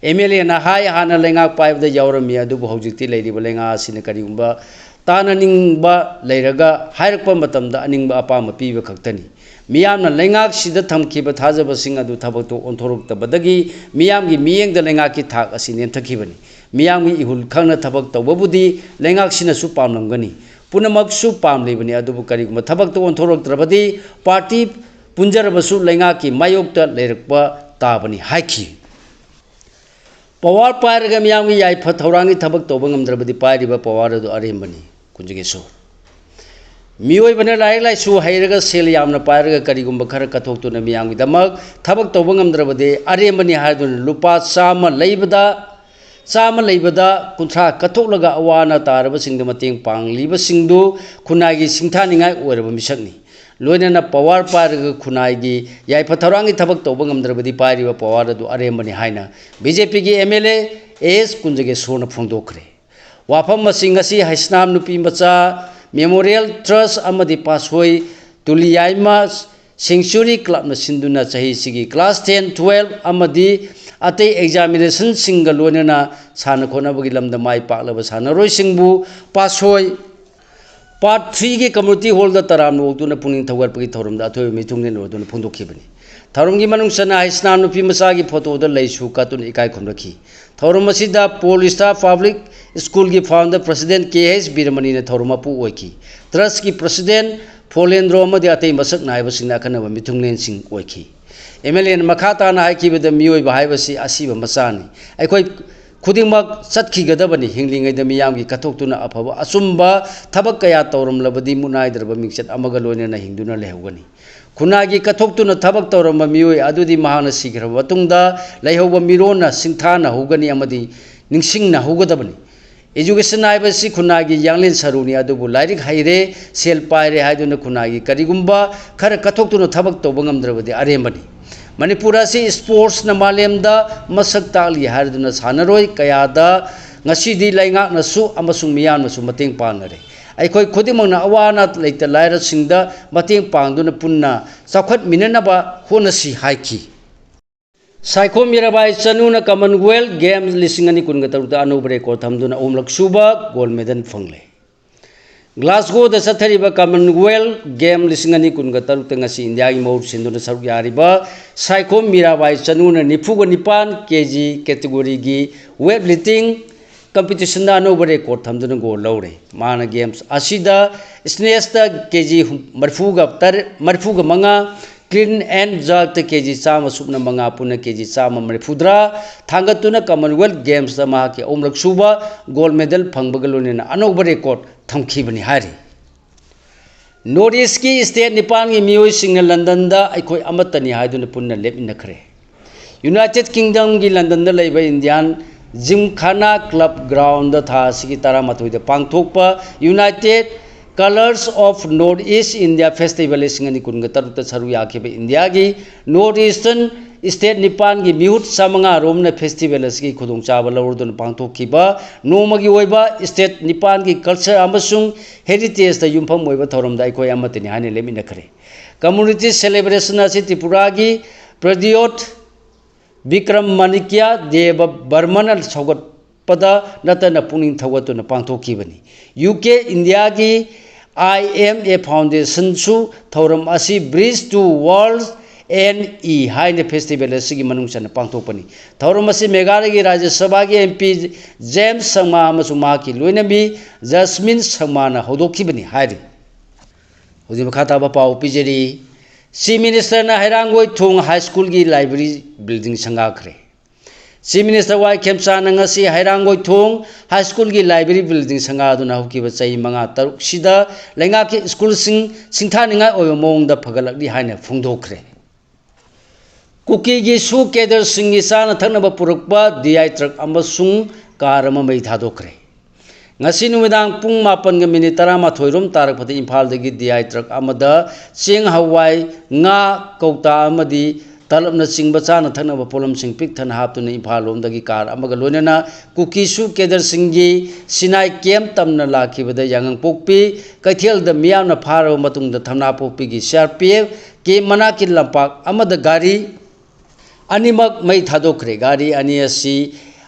MLAꯅ ꯍꯥꯏ ꯍꯥꯟꯅ ꯂꯩꯉꯥꯛ ꯄꯥꯏꯕꯗ ꯌꯥꯎꯔꯝꯃꯤ, ꯑꯗꯨꯕꯨ ꯍꯧꯖꯤꯛꯇꯤ ꯂꯩꯔꯤꯕ ꯂꯩꯉꯥꯛ ꯑꯁꯤꯅ ꯀꯔꯤꯒꯨꯝꯕ ꯇꯥꯅꯅꯤꯡꯕ ꯂꯩꯔꯒ ꯍꯥꯏꯔꯛꯄ ꯃꯇꯝꯗ ꯑꯅꯤꯡꯕ ꯑꯄꯥꯝꯕ ꯄꯤꯕ ꯈꯛꯇꯅꯤ꯫ ꯃꯤꯌꯥꯝꯅ ꯂꯩꯉꯥꯛꯁꯤꯗ ꯊꯝꯈꯤꯕ ꯊꯥꯖꯕꯁꯤꯡ ꯑꯗꯨ ꯊꯕꯛꯇ ꯑꯣꯟꯊꯣꯔꯛꯇꯕꯗꯒꯤ ꯃꯤꯌꯥꯝꯒꯤ ꯃꯤꯠꯌꯦꯡꯗ ꯂꯩꯉꯥꯛꯀꯤ ꯊꯥꯛ ꯑꯁꯤ ꯅꯦꯝꯊꯈꯤꯕꯅꯤ꯫ ꯃꯤꯌꯥꯝꯒꯤ ꯏꯍꯨꯜ ꯈꯪꯅ ꯊꯕꯛ ꯇꯧꯕꯕꯨꯗꯤ ꯂꯩꯉꯥꯛꯁꯤꯅꯁꯨ ꯄꯥꯝꯂꯝꯒꯅꯤ, ꯄꯨꯝꯅꯃꯛꯁꯨ ꯄꯥꯝꯂꯤꯕꯅꯤ꯫ ꯑꯗꯨꯕꯨ ꯀꯔꯤꯒꯨꯝꯕ ꯊꯕꯛꯇ ꯑꯣꯟꯊꯣꯔꯛꯇ꯭ꯔꯕꯗꯤ ꯄꯥꯔꯇꯤ ꯄꯨꯟꯖꯔꯕꯁꯨ ꯂꯩꯉꯥꯛꯀꯤ ꯃꯥꯌꯣꯛꯇ ꯂꯩꯔꯛꯄ ꯇꯥꯕꯅꯤ ꯍꯥꯏꯈꯤ꯫ Power ꯄꯥꯏꯔꯒ ꯃꯤꯌꯥꯝꯒꯤ ꯌꯥꯏꯐ ꯊꯧꯔꯥꯡꯒꯤ ꯊꯕꯛ ꯇꯧꯕ ꯉꯝꯗ꯭ꯔꯕꯗꯤ ꯄꯥꯏꯔꯤꯕ power ꯑꯗꯨ ꯑꯔꯦꯝꯕꯅꯤ꯫ ꯀꯨꯟꯖꯒꯤ ꯁꯣꯔ꯫ ꯃꯤꯑꯣꯏꯕꯅ ꯂꯥꯏꯔꯤꯛ ꯂꯥꯏꯁꯨ ꯍꯩꯔꯒ ꯁꯦꯜ ꯌꯥꯝꯅ ꯄꯥꯏꯔꯒ ꯀꯔꯤꯒꯨꯝꯕ ꯈꯔ ꯀꯠꯊꯣꯛꯇꯨꯅ ꯃꯤꯌꯥꯝꯒꯤꯗꯃꯛ ꯊꯕꯛ ꯇꯧꯕ ꯉꯝꯗ꯭ꯔꯕꯗꯤ ꯑꯔꯦꯝꯕꯅꯤ ꯍꯥꯏꯗꯨꯅ ꯂꯨꯄꯥ ꯆꯥꯝꯃ ꯂꯩꯕꯗ, ꯆꯥꯝꯃ ꯂꯩꯕꯗ ꯀꯨꯟꯊ꯭ꯔꯥ ꯀꯠꯊꯣꯛꯂꯒ ꯑꯋꯥ ꯑꯅꯥ ꯇꯥꯔꯕꯁꯤꯡꯗ ꯃꯇꯦꯡ ꯄꯥꯡꯂꯤꯕꯁꯤꯡꯗꯨ ꯈꯨꯟꯅꯥꯏꯒꯤ ꯁꯤꯡꯊꯥꯅꯤꯡꯉꯥꯏ ꯑꯣꯏꯔꯕ ꯃꯤꯁꯛꯅꯤ꯫ ꯂꯣꯏꯅꯅ power ꯄꯥꯏꯔꯒ ꯈꯨꯟꯅꯥꯏꯒꯤ ꯌꯥꯏꯐ ꯊꯧꯔꯥꯡꯒꯤ ꯊꯕꯛ ꯇꯧꯕ ꯉꯝꯗ꯭ꯔꯕꯗꯤ ꯄꯥꯏꯔꯤꯕ power ꯑꯗꯨ ꯑꯔꯦꯝꯕꯅꯤ ꯍꯥꯏꯅ BJPꯒꯤ MLA AS ꯀꯨꯟꯖꯒꯦꯁꯣꯔꯅ ꯐꯣꯡꯗꯣꯛꯈ꯭ꯔꯦ꯫ ꯋꯥꯐꯝ ꯑꯁꯤ ꯉꯁꯤ ꯍꯩꯁꯅꯥꯝ ꯅꯨꯄꯤ ꯃꯆꯥ Memorial Trust ꯑꯃꯗꯤ ꯄꯥꯠꯁꯣꯏ ꯇꯨꯂꯤꯌꯥꯏꯃ Sanctuary Clubꯅ ꯁꯤꯟꯗꯨꯅ ꯆꯍꯤꯁꯤꯒꯤ class ten, twelve ꯑꯃꯗꯤ ꯑꯇꯩ examinationꯁꯤꯡꯒ ꯂꯣꯏꯅꯅ ꯁꯥꯟꯅ ꯈꯣꯠꯅꯕꯒꯤ ꯂꯝꯗ ꯃꯥꯏ ꯄꯥꯛꯂꯕ ꯁꯥꯟꯅꯔꯣꯏꯁꯤꯡꯕꯨ ꯄꯥꯠꯁꯣꯏ Part threeꯒꯤ community hallꯗ ꯇꯔꯥꯝꯅ ꯑꯣꯛꯇꯨꯅ ꯄꯨꯛꯅꯤꯡ ꯊꯧꯒꯠꯄꯒꯤ ꯊꯧꯔꯝꯗ ꯑꯊꯣꯏꯕ ꯃꯤꯊꯨꯡꯂꯦꯟ ꯑꯣꯏꯗꯨꯅ ꯐꯣꯡꯗꯣꯛꯈꯤꯕꯅꯤ꯫ ꯊꯧꯔꯝꯒꯤ ꯃꯅꯨꯡ ꯆꯟꯅ ꯍꯩꯁꯅꯥꯝ ꯅꯨꯄꯤ ꯃꯆꯥꯒꯤ photoꯗ ꯂꯩꯁꯨ ꯀꯠꯇꯨꯅ ꯏꯀꯥꯏ ꯈꯨꯝꯅꯈꯤ꯫ ꯊꯧꯔꯝ ꯑꯁꯤꯗ Paul Star Public Schoolꯒꯤ founder president K H ꯕꯤꯔꯃꯅꯤꯅ ꯊꯧꯔꯝ ꯃꯄꯨ ꯑꯣꯏꯈꯤ꯫ Trustꯀꯤ president ꯐꯣꯂꯦꯟꯗ꯭ꯔꯣ ꯑꯃꯗꯤ ꯑꯇꯩ ꯃꯁꯛ ꯅꯥꯏꯕꯁꯤꯡꯅ ꯑꯈꯟꯅꯕ ꯃꯤꯊꯨꯡꯂꯦꯟꯁꯤꯡ ꯑꯣꯏꯈꯤ꯫ MLAꯅ ꯃꯈꯥ ꯇꯥꯅ ꯍꯥꯏꯈꯤꯕꯗ, ꯃꯤꯑꯣꯏꯕ ꯍꯥꯏꯕꯁꯤ ꯑꯁꯤꯕ ꯃꯆꯥꯅꯤ꯫ ꯑꯩꯈꯣꯏ ꯈꯨꯗꯤꯡꯃꯛ ꯆꯠꯈꯤꯒꯗꯕꯅꯤ꯫ ꯍꯤꯡꯂꯤꯉꯩꯗ ꯃꯤꯌꯥꯝꯒꯤ ꯀꯠꯊꯣꯛꯇꯨꯅ ꯑꯐꯕ ꯑꯆꯨꯝꯕ ꯊꯕꯛ ꯀꯌꯥ ꯇꯧꯔꯝꯂꯕꯗꯤ ꯃꯨꯠꯅꯥꯏꯗ꯭ꯔꯕ ꯃꯤꯡꯆꯠ ꯑꯃꯒ ꯂꯣꯏꯅꯅ ꯍꯤꯡꯗꯨꯅ ꯂꯩꯍꯧꯒꯅꯤ꯫ ꯈꯨꯟꯅꯥꯏꯒꯤ ꯀꯠꯊꯣꯛꯇꯨꯅ ꯊꯕꯛ ꯇꯧꯔꯝꯕ ꯃꯤꯑꯣꯏ ꯑꯗꯨꯗꯤ ꯃꯍꯥꯛꯅ ꯁꯤꯈ꯭ꯔꯕ ꯃꯇꯨꯡꯗ ꯂꯩꯍꯧꯕ ꯃꯤꯔꯣꯟꯅ ꯁꯤꯡꯊꯥꯅꯍꯧꯒꯅꯤ ꯑꯃꯗꯤ ꯅꯤꯡꯁꯤꯡꯅꯍꯧꯒꯗꯕꯅꯤ꯫ Education ꯍꯥꯏꯕꯁꯤ ꯈꯨꯟꯅꯥꯏꯒꯤ ꯌꯥꯡꯂꯦꯟ ꯁꯔꯨꯅꯤ, ꯑꯗꯨꯕꯨ ꯂꯥꯏꯔꯤꯛ ꯍꯩꯔꯦ, ꯁꯦꯜ ꯄꯥꯏꯔꯦ ꯍꯥꯏꯗꯨꯅ ꯈꯨꯟꯅꯥꯏꯒꯤ ꯀꯔꯤꯒꯨꯝꯕ ꯈꯔ ꯀꯠꯊꯣꯛꯇꯨꯅ ꯊꯕꯛ ꯇꯧꯕ ꯉꯝꯗ꯭ꯔꯕꯗꯤ ꯑꯔꯦꯝꯕꯅꯤ꯫ ꯃꯅꯤꯄꯨꯔ ꯑꯁꯤ sportsꯅ ꯃꯥꯂꯦꯝꯗ ꯃꯁꯛ ꯇꯥꯛꯂꯤ ꯍꯥꯏꯔꯗꯨꯅ ꯁꯥꯟꯅꯔꯣꯏ ꯀꯌꯥꯗ ꯉꯁꯤꯗꯤ ꯂꯩꯉꯥꯛꯅꯁꯨ ꯑꯃꯁꯨꯡ ꯃꯤꯌꯥꯝꯅꯁꯨ ꯃꯇꯦꯡ ꯄꯥꯡꯅꯔꯦ꯫ ꯑꯩꯈꯣꯏ ꯈꯨꯗꯤꯡꯃꯛꯅ ꯑꯋꯥ ꯑꯅꯥ ꯂꯩꯇ ꯂꯥꯏꯔꯁꯤꯡꯗ ꯃꯇꯦꯡ ꯄꯥꯡꯗꯨꯅ ꯄꯨꯟꯅ ꯆꯥꯎꯈꯠꯃꯤꯟꯅꯅꯕ ꯍꯣꯠꯅꯁꯤ ꯍꯥꯏꯈꯤ꯫ ꯁꯥꯏꯈꯣꯝ ꯃꯤꯔꯥꯕꯥꯏ ꯆꯅꯨꯅ Commonwealth Games ꯂꯤꯁꯤꯡ ꯑꯅꯤ ꯀꯨꯟꯒ ꯇꯔꯨꯛꯇ ꯑꯅꯧꯕ record ꯊꯝꯗꯨꯅ ꯑꯍꯨꯝꯂꯛ ꯁꯨꯕ gold medal ꯐꯪꯂꯦ꯫ Glasgowꯗ ꯆꯠꯊꯔꯤꯕ Commonwealth Games ꯂꯤꯁꯤꯡ ꯑꯅꯤ ꯀꯨꯟꯒ ꯇꯔꯨꯛꯇ ꯉꯁꯤ ꯏꯟꯗꯤꯌꯥꯒꯤ ꯃꯍꯨꯠ ꯁꯤꯟꯗꯨꯅ ꯁꯔꯨꯛ ꯌꯥꯔꯤꯕ ꯁꯥꯏꯈꯣꯝ ꯃꯤꯔꯥꯕꯥꯏ ꯆꯅꯨꯅ ꯅꯤꯐꯨꯒ ꯅꯤꯄꯥꯟ ꯀꯦ ꯖꯤ categoryꯒꯤ weightlifting competitionꯗ ꯑꯅꯧꯕ record ꯊꯝꯗꯨꯅ gold ꯂꯧꯔꯦ꯫ ꯃꯥꯅ games ꯑꯁꯤꯗ snatchꯇ ꯀꯦ ꯖꯤ ꯃꯔꯤꯐꯨꯒ ꯇꯔꯦꯠ, ꯃꯔꯤꯐꯨꯒ ꯃꯉꯥ, clean and jerkꯇ ꯀꯦ ꯖꯤ ꯆꯥꯝꯃ ꯁꯨꯞꯅ ꯃꯉꯥ, ꯄꯨꯟꯅ ꯀꯦ ꯖꯤ ꯆꯥꯝꯃ ꯃꯔꯤꯐꯨꯇꯔꯥ ꯊꯥꯡꯒꯠꯇꯨꯅ Commonwealth Gamesꯇ ꯃꯍꯥꯛꯀꯤ ꯑꯍꯨꯝꯂꯛ ꯁꯨꯕ gold medal ꯐꯪꯕꯒ ꯂꯣꯏꯅꯅ ꯑꯅꯧꯕ record ꯊꯝꯈꯤꯕꯅꯤ ꯍꯥꯏꯔꯤ꯫ North Eastꯀꯤ state ꯅꯤꯄꯥꯟꯒꯤ ꯃꯤꯑꯣꯏꯁꯤꯡꯅ ꯂꯟꯗꯟꯗ ꯑꯩꯈꯣꯏ ꯑꯃꯠꯇꯅꯤ ꯍꯥꯏꯗꯨꯅ ꯄꯨꯟꯅ ꯂꯦꯞꯃꯤꯟꯅꯈ꯭ꯔꯦ꯫ United Kingdomꯒꯤ ꯂꯟꯗꯟꯗ ꯂꯩꯕ Indian Gymkhana Club groundꯗ ꯊꯥ ꯑꯁꯤꯒꯤ ꯇꯔꯥꯃꯥꯊꯣꯏꯗ ꯄꯥꯡꯊꯣꯛꯄ United Colours of North East India Festival ꯂꯤꯁꯤꯡ ꯑꯅꯤ ꯀꯨꯟꯒ ꯇꯔꯨꯛꯇ ꯁꯔꯨꯛ ꯌꯥꯈꯤꯕ ꯏꯟꯗꯤꯌꯥꯒꯤ North Eastern state ꯅꯤꯄꯥꯟꯒꯤ ꯃꯤꯍꯨꯠ ꯆꯥꯃꯉꯥ ꯔꯣꯝꯅ festival ꯑꯁꯤꯒꯤ ꯈꯨꯗꯣꯡꯆꯥꯕ ꯂꯧꯔꯗꯨꯅ ꯄꯥꯡꯊꯣꯛꯈꯤꯕ ꯅꯣꯡꯃꯒꯤ ꯑꯣꯏꯕ state ꯅꯤꯄꯥꯟꯒꯤ culture ꯑꯃꯁꯨꯡ heritageꯇ ꯌꯨꯝꯐꯝ ꯑꯣꯏꯕ ꯊꯧꯔꯝꯗ ꯑꯩꯈꯣꯏ ꯑꯃꯠꯇꯅꯤ ꯍꯥꯏꯅ ꯂꯦꯞꯃꯤꯟꯅꯈ꯭ꯔꯦ꯫ Community celebration ꯑꯁꯤ ꯇ꯭ꯔꯤꯄꯨꯔꯥꯒꯤ Pradyot Bikram Manikya Deba Barmana ꯁꯧꯒꯠꯄꯗ ꯅꯠꯇꯅ ꯄꯨꯛꯅꯤꯡ ꯊꯧꯒꯠꯇꯨꯅ ꯄꯥꯡꯊꯣꯛꯈꯤꯕꯅꯤ꯫ ꯌꯨ ꯀꯦ ꯏꯟꯗꯤꯌꯥꯒꯤ ꯑꯥꯏ ꯑꯦꯝ ꯑꯦ ꯐꯥꯎꯟꯗꯦꯁꯟꯁꯨ ꯊꯧꯔꯝ ꯑꯁꯤ Bridge to World N E ꯍꯥꯏꯅ festival ꯑꯁꯤꯒꯤ ꯃꯅꯨꯡ ꯆꯟꯅ ꯄꯥꯡꯊꯣꯛꯄꯅꯤ꯫ ꯊꯧꯔꯝ ꯑꯁꯤ ꯃꯦꯘꯥꯂꯌꯒꯤ ꯔꯥꯖ꯭ꯌ ꯁꯚꯥꯒꯤ ꯑꯦꯝ ꯄꯤ ꯖꯦꯝꯁ ꯁꯪꯃꯥ ꯑꯃꯁꯨꯡ ꯃꯍꯥꯛꯀꯤ ꯂꯣꯏꯅꯕꯤ ꯖꯁꯃꯤꯟ ꯁꯪꯃꯥꯅ ꯍꯧꯗꯣꯛꯈꯤꯕꯅꯤ ꯍꯥꯏꯔꯤ꯫ ꯍꯧꯖꯤꯛ ꯃꯈꯥ ꯇꯥꯕ ꯄꯥꯎ ꯄꯤꯖꯔꯤ꯫ Chief Ministerꯅ ꯍꯩꯔꯥꯡꯒꯣꯏꯊꯣꯡ High Schoolꯒꯤ library building ꯁꯪꯒꯥꯈ꯭ꯔꯦ꯫ Chief Minister ꯋꯥꯏ ꯈꯦꯝꯆꯥꯟꯅ ꯉꯁꯤ ꯍꯩꯔꯥꯡꯒꯣꯏꯊꯣꯡ High Schoolꯒꯤ library building ꯁꯪꯒꯥꯗꯨꯅ ꯍꯧꯈꯤꯕ ꯆꯍꯤ ꯃꯉꯥ ꯇꯔꯨꯛꯁꯤꯗ ꯂꯩꯉꯥꯛꯀꯤ ꯁ꯭ꯀꯨꯜꯁꯤꯡ ꯁꯤꯡꯊꯥꯅꯤꯡꯉꯥꯏ ꯑꯣꯏꯕ ꯃꯑꯣꯡꯗ ꯐꯒꯠꯂꯛꯂꯤ ꯍꯥꯏꯅ ꯐꯣꯡꯗꯣꯛꯈ꯭ꯔꯦ꯫ ꯀꯨꯀꯤꯒꯤ ꯁꯨ cadreꯁꯤꯡꯒꯤ ꯆꯥꯅ ꯊꯛꯅꯕ ꯄꯨꯔꯛꯄ D I truck ꯑꯃꯁꯨꯡ car ꯑꯃ ꯃꯩ ꯊꯥꯗꯣꯛꯈ꯭ꯔꯦ꯫ ꯉꯁꯤ ꯅꯨꯃꯤꯗꯥꯡ ꯄꯨꯡ ꯃꯥꯄꯟꯒ minute ꯇꯔꯥꯃꯥꯊꯣꯏ ꯔꯣꯝ ꯇꯥꯔꯛꯄꯗ ꯏꯝꯐꯥꯜꯗꯒꯤ D I truck ꯑꯃꯗ ꯆꯦꯡ, ꯍꯋꯥꯏ, ꯉꯥ ꯀꯧꯇꯥ ꯑꯃꯗꯤ ꯇꯂꯞꯅꯆꯤꯡꯕ ꯆꯥꯅ ꯊꯛꯅꯕ ꯄꯣꯠꯂꯝꯁꯤꯡ ꯄꯤꯛ ꯊꯟꯅ ꯍꯥꯞꯇꯨꯅ ꯏꯝꯐꯥꯜ ꯂꯣꯝꯗꯒꯤ ꯀꯥꯔ ꯑꯃꯒ ꯂꯣꯏꯅꯅ ꯀꯨꯀꯤꯁꯨ ꯀꯦꯗꯔꯁꯤꯡꯒꯤ ꯁꯤꯅꯥꯏ ꯀꯦꯝꯞ ꯇꯝꯅ ꯂꯥꯛꯈꯤꯕꯗ ꯌꯥꯉꯪꯄꯣꯛꯄꯤ ꯀꯩꯊꯦꯜꯗ ꯃꯤꯌꯥꯝꯅ ꯐꯥꯔꯕ ꯃꯇꯨꯡꯗ ꯊꯝꯅꯥꯄꯣꯛꯄꯤꯒꯤ C R P F camp ꯃꯅꯥꯛꯀꯤ ꯂꯝꯄꯥꯛ ꯑꯃꯗ ꯒꯥꯔꯤ ꯑꯅꯤꯃꯛ ꯃꯩ ꯊꯥꯗꯣꯛꯈ꯭ꯔꯦ꯫ ꯒꯥꯔꯤ ꯑꯅꯤ ꯑꯁꯤ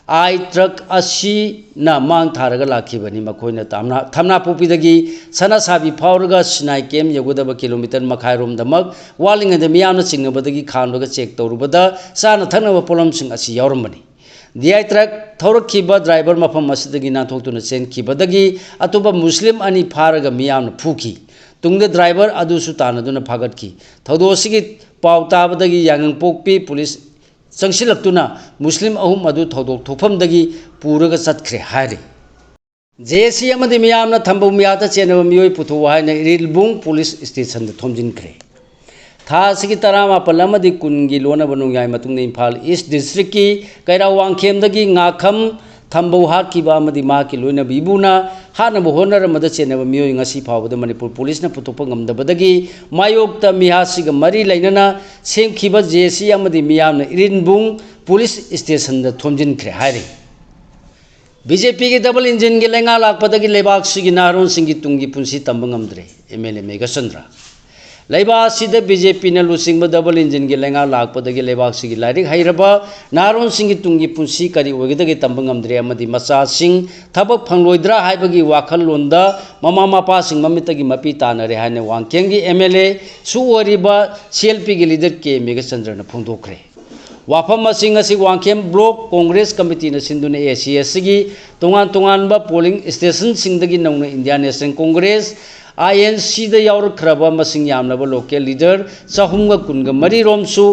ꯑꯥꯏ ꯇ꯭ꯔꯛ ꯑꯁꯤꯅ ꯃꯥꯡ ꯊꯥꯔꯒ ꯂꯥꯛꯈꯤꯕꯅꯤ꯫ ꯃꯈꯣꯏꯅ ꯊꯝꯅꯥ-, ꯊꯝꯅꯥꯄꯣꯛꯄꯤꯗꯒꯤ ꯁꯅꯥꯁꯥꯕꯤ ꯐꯥꯎꯔꯒ ꯁꯤꯅꯥꯏ ꯀꯦꯝꯞ ꯌꯧꯒꯗꯕ ꯀꯤꯂꯣꯃꯤꯇꯔ ꯃꯈꯥꯏꯔꯣꯝꯗꯃꯛ ꯋꯥꯠꯂꯤꯉꯩꯗ ꯃꯤꯌꯥꯝꯅ ꯆꯤꯡꯅꯕꯗꯒꯤ ꯈꯥꯝꯂꯒ ꯆꯦꯛ ꯇꯧꯔꯨꯕꯗ ꯆꯥꯅ ꯊꯛꯅꯕ ꯄꯣꯠꯂꯝꯁꯤꯡ ꯑꯁꯤ ꯌꯥꯎꯔꯝꯕꯅꯤ꯫ ꯗꯤ ꯑꯥꯏ ꯇ꯭ꯔꯛ ꯊꯧꯔꯛꯈꯤꯕ ꯗ꯭ꯔꯥꯏꯚꯔ ꯃꯐꯝ ꯑꯁꯤꯗꯒꯤ ꯅꯥꯟꯊꯣꯛꯇꯨꯅ ꯆꯦꯟꯈꯤꯕꯗꯒꯤ ꯑꯇꯣꯞꯄ ꯃꯨꯁꯂꯤꯝ ꯑꯅꯤ ꯐꯥꯔꯒ ꯃꯤꯌꯥꯝꯅ ꯐꯨꯈꯤ꯫ ꯇꯨꯡꯗ ꯗ꯭ꯔꯥꯏꯚꯔ ꯑꯗꯨꯁꯨ ꯇꯥꯟꯅꯗꯨꯅ ꯐꯥꯒꯠꯈꯤ꯫ ꯊꯧꯗꯣꯛ ꯑꯁꯤꯒꯤ ꯄꯥꯎ ꯇꯥꯕꯗꯒꯤ ꯌꯥꯉꯪꯄꯣꯛꯄꯤ ꯄꯨꯂꯤꯁ ꯆꯪꯁꯤꯜꯂꯛꯇꯨꯅ ꯃꯨꯁꯂꯤꯝ ꯑꯍꯨꯝ ꯑꯗꯨ ꯊꯧꯗꯣꯛ ꯊꯣꯛꯐꯝꯗꯒꯤ ꯄꯨꯔꯒ ꯆꯠꯈ꯭ꯔꯦ ꯍꯥꯏꯔꯤ꯫ ꯖꯦ ꯑꯦ ꯁꯤ ꯑꯃꯗꯤ ꯃꯤꯌꯥꯝꯅ ꯊꯝꯕꯧ ꯃꯤꯌꯥꯠꯇ ꯆꯦꯟꯅꯕ ꯃꯤꯑꯣꯏ ꯄꯨꯊꯣꯛꯎ ꯍꯥꯏꯅ ꯏꯔꯤꯜꯕꯨꯡ ꯄꯨꯂꯤꯁ ꯁ꯭ꯇꯦꯁꯟꯗ ꯊꯣꯝꯖꯤꯟꯈ꯭ꯔꯦ꯫ ꯊꯥ ꯑꯁꯤꯒꯤ ꯇꯔꯥꯃꯥꯄꯜ ꯑꯃꯗꯤ ꯀꯨꯟꯒꯤ ꯂꯣꯟꯅꯕ ꯅꯣꯡꯌꯥꯏ ꯃꯇꯨꯡꯗ ꯏꯝꯐꯥꯜ ꯏꯁ ꯗꯤꯁꯇ꯭ꯔꯤꯛꯀꯤ ꯀꯩꯔꯥꯎ ꯋꯥꯡꯈꯦꯝꯗꯒꯤ ꯉꯥꯈꯝ ꯊꯝꯕꯧ ꯍꯥꯠꯈꯤꯕ ꯑꯃꯗꯤ ꯃꯍꯥꯛꯀꯤ ꯂꯣꯏꯅꯕꯤꯕꯨꯅ ꯍꯥꯠꯅꯕ ꯍꯣꯠꯅꯔꯝꯕꯗ ꯆꯦꯟꯅꯕ ꯃꯤꯑꯣꯏ ꯉꯁꯤ ꯐꯥꯎꯕꯗ ꯃꯅꯤꯄꯨꯔ ꯄꯨꯂꯤꯁꯅ ꯄꯨꯊꯣꯛꯄ ꯉꯝꯗꯕꯗꯒꯤ ꯃꯥꯌꯣꯛꯇ ꯃꯤꯍꯥꯠꯁꯤꯒ ꯃꯔꯤ ꯂꯩꯅꯅ ꯁꯦꯝꯈꯤꯕ ꯖꯦ ꯑꯦ ꯁꯤ ꯑꯃꯗꯤ ꯃꯤꯌꯥꯝꯅ ꯏꯔꯤꯟꯕꯨꯡ ꯄꯨꯂꯤꯁ ꯁ꯭ꯇꯦꯁꯟꯗ ꯊꯣꯝꯖꯤꯟꯈ꯭ꯔꯦ ꯍꯥꯏꯔꯤ꯫ ꯕꯤ ꯖꯦ ꯄꯤꯒꯤ ꯗꯕꯜ ꯏꯟꯖꯤꯟꯒꯤ ꯂꯩꯉꯥꯛ ꯂꯥꯛꯄꯗꯒꯤ ꯂꯩꯕꯥꯛꯁꯤꯒꯤ ꯅꯍꯥꯔꯣꯟꯁꯤꯡꯒꯤ ꯇꯨꯡꯒꯤ ꯄꯨꯟꯁꯤ ꯇꯝꯕ ꯉꯝꯗ꯭ꯔꯦ, ꯑꯦꯝ ꯑꯦꯜ ꯑꯦ ꯃꯦꯘꯆꯟꯗ꯭ꯔ꯫ ꯂꯩꯕꯥꯛ ꯑꯁꯤꯗ ꯕꯤ ꯖꯦ ꯄꯤꯅ ꯂꯨꯆꯤꯡꯕ ꯗꯕꯜ ꯏꯟꯖꯤꯟꯒꯤ ꯂꯩꯉꯥꯛ ꯂꯥꯛꯄꯗꯒꯤ ꯂꯩꯕꯥꯛꯁꯤꯒꯤ ꯂꯥꯏꯔꯤꯛ ꯍꯩꯔꯕ ꯅꯍꯥꯔꯣꯟꯁꯤꯡꯒꯤ ꯇꯨꯡꯒꯤ ꯄꯨꯟꯁꯤ ꯀꯔꯤ ꯑꯣꯏꯒꯗꯒꯦ ꯇꯝꯕ ꯉꯝꯗ꯭ꯔꯦ ꯑꯃꯗꯤ ꯃꯆꯥꯁꯤꯡ ꯊꯕꯛ ꯐꯪꯂꯣꯏꯗ꯭ꯔꯥ ꯍꯥꯏꯕꯒꯤ ꯋꯥꯈꯜꯂꯣꯟꯗ ꯃꯃꯥ ꯃꯄꯥꯁꯤꯡ ꯃꯃꯤꯠꯇꯒꯤ ꯃꯄꯤ ꯇꯥꯅꯔꯦ ꯍꯥꯏꯅ ꯋꯥꯡꯈꯦꯝꯒꯤ ꯑꯦꯝ ꯑꯦꯜ ꯑꯦꯁꯨ ꯑꯣꯏꯔꯤꯕ ꯁꯤ ꯑꯦꯜ ꯄꯤꯒꯤ ꯂꯤꯗꯔ ꯀꯦ ꯃꯦꯘꯆꯟꯗ꯭ꯔꯅ ꯐꯣꯡꯗꯣꯛꯈ꯭ꯔꯦ꯫ ꯋꯥꯐꯝ ꯑꯁꯤ ꯉꯁꯤ ꯋꯥꯡꯈꯦꯝ ꯕ꯭ꯂꯣꯛ ꯀꯣꯡꯒ꯭ꯔꯦꯁ ꯀꯃꯤꯇꯤꯅ ꯁꯤꯟꯗꯨꯅ ꯑꯦ ꯁꯤ ꯑꯦꯁ ꯁꯤꯒꯤ ꯇꯣꯉꯥꯟ ꯇꯣꯉꯥꯟꯕ ꯄꯣꯂꯤꯡ ꯁ꯭ꯇꯦꯁꯟꯁꯤꯡꯗꯒꯤ ꯅꯧꯅ Indian National Congress, I N ꯁꯤꯗ ꯌꯥꯎꯔꯛꯈ꯭ꯔꯕ ꯃꯁꯤꯡ ꯌꯥꯝꯂꯕ ꯂꯣꯀꯦꯜ ꯂꯤꯗꯔ ꯆꯍꯨꯝꯒ ꯀꯨꯟꯒ ꯃꯔꯤ ꯔꯣꯝꯁꯨ